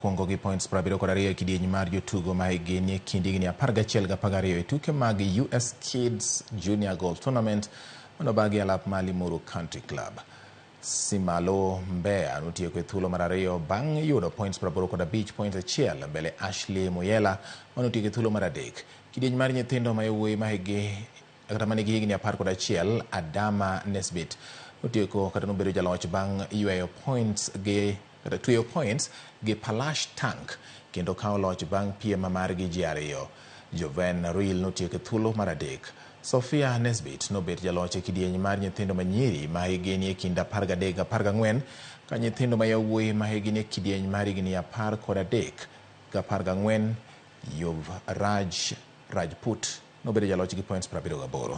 Mokwongo gi points 72 e kidieny mar jotugo ma hikgi nie kind higni 11 gi 12 e tuke mag US Kids Junior Golf Tournament manobagi e alap mar Limuru Country Club. Simalo Mbeya notieko e thuolo mar ariyo bang' yudo points 85.1 mbele Ashley Muyela manotieko e thuolo mar adek. Kidieny mar nyithindo ma yawuoyi ma hikgi kata manigi higni 11 Adama Nesbit notieko kata nobedo jaloch bang' yweyo points gi kata tweyo points gi Palash Tank kendo kawo loch bang' piem margi ji ariyo. Joven Real notieko e thuolo mar adek. Sophia Nesbit nobet jaloch e kidieny mar nyithindo manyiri ma hikgi nie kind 13 gi 14 ka nyithindo ma yawuoyi ma hikgi nie kidieny mar higni 13 gi 14 Yuvraj Rajput nobedo jaloch gi points 78.